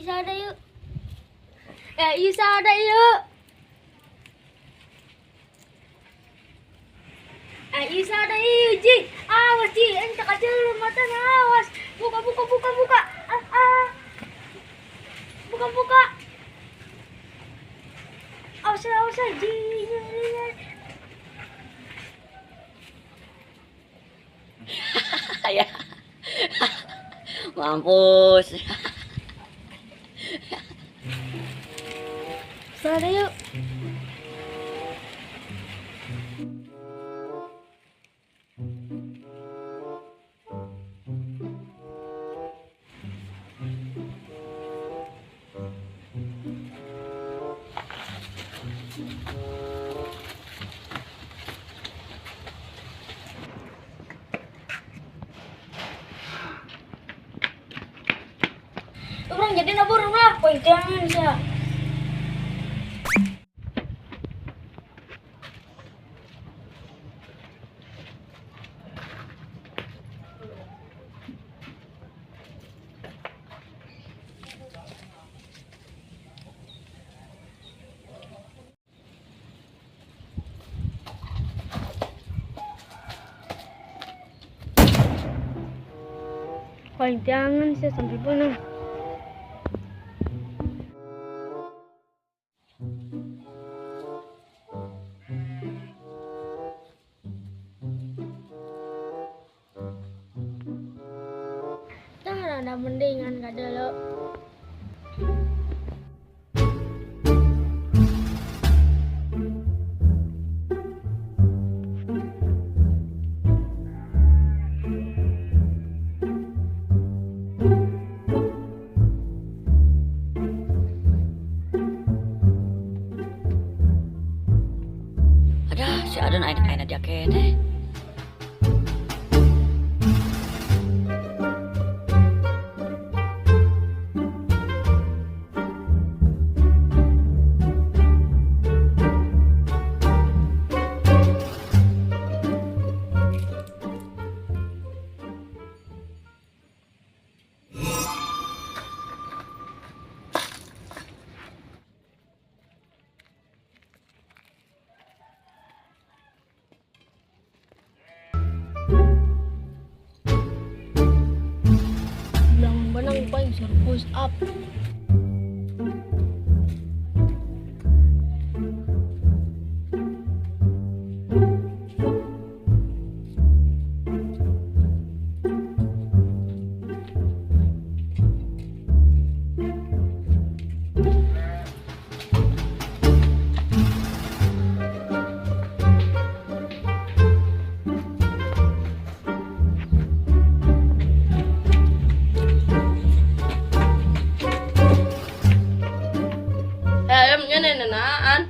Sada yuk. Eh, sada yuk. Eh, sada yuk, Ji. Awas, Ji. Ente kacil mata awas. Buka, buka, buka, buka. Ah, ah. Buka, buka. Awas, awas, Ji. Ya. Mampus. Sada yuk. Orang jadi nabur lah, poin jangan sih. Poin jangan sih sampai bunuh. Ada mendingan gak ada lo. Ada si Adon aina-aina dia kene. Benang paling suruh push up. Nenaan.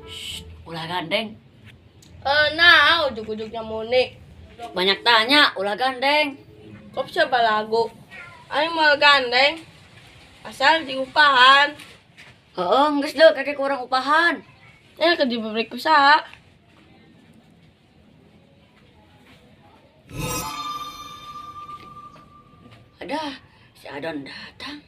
Shh, ulah gandeng. Nah, ujuk-ujuknya Moni. Banyak tanya, ulah gandeng. Kok bisa balago? Aing mau gandeng. Asal diupahan. Heeh, geus deuk kakek kurang upahan. Ke di pabrik usaha. Ada, si Adon datang.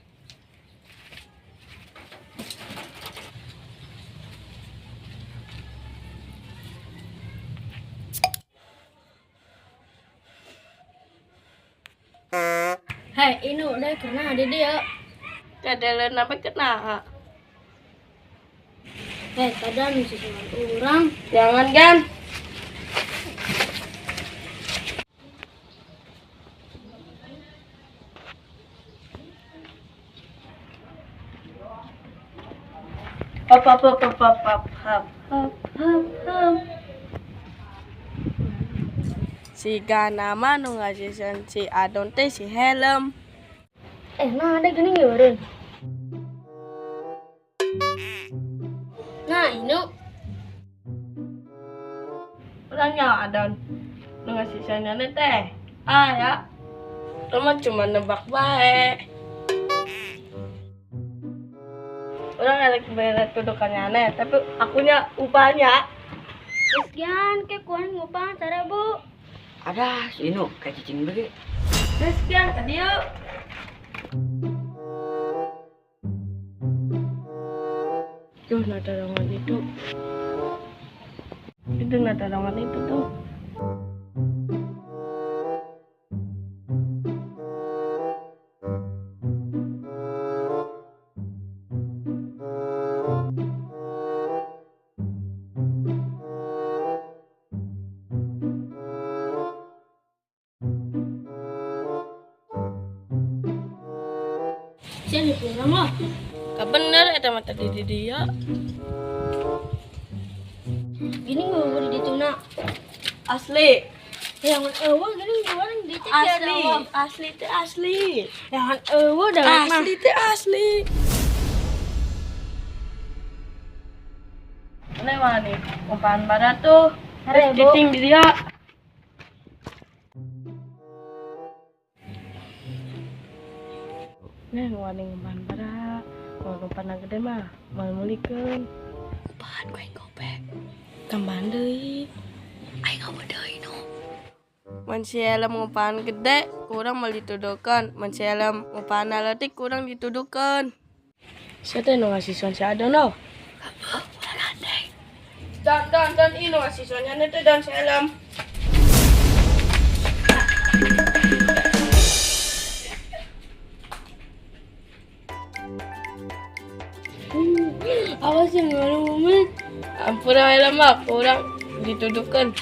Hei, ini udah karena ada dia. Kadalen apa kena? Hei, kadang susunan orang. Jangan kan? Hop hop hop hop hop hop hop hop hop. Si Gana mah nu ngasih si Adon teh si helm. Nah ada gini nggak beren? Nah ini. Orangnya Adon nu ngasih teh. Ah ya. Cuma cuma nebak bae. Orang ada beres tudukannya aneh, tapi akunya upahnya. Sekian, kayak kurang upah, cara bu. Ada, si Inu, kayak cicing begini. Sekian, tadi yuk. Tuh natarongan itu. Itu natarongan itu tuh. Sia di urang mah. Gak bener eta mah tadi di dia. Gini gua di ditu na. Asli. Yang eueuh gini gua dicek ya Asli, asli teh asli. Yang eueuh dewek mah. Asli teh asli. Ini mana nih? Umpahan barat tuh. Hare, Bu. Cicing di dia. Nih, wani ngumpahan barat. Mau ngumpahan gede mah, mau mulikeun. Upahan ku aing gope. Tambahan deui. Aing eueuh deui nu. Mun si Elem ngumpahan gede, kurang mau dituduhkan. Mun si Elem ngumpahan leutik, kurang dituduhkan. Sia teh nu ngasisuan si Adon oh. Ulah gandeng. Dan, dan, dan, ini nu ngasisuannya teh dan si Elem. Awas yang mana momen. Ampun Elem mah, kurang dituduhkan.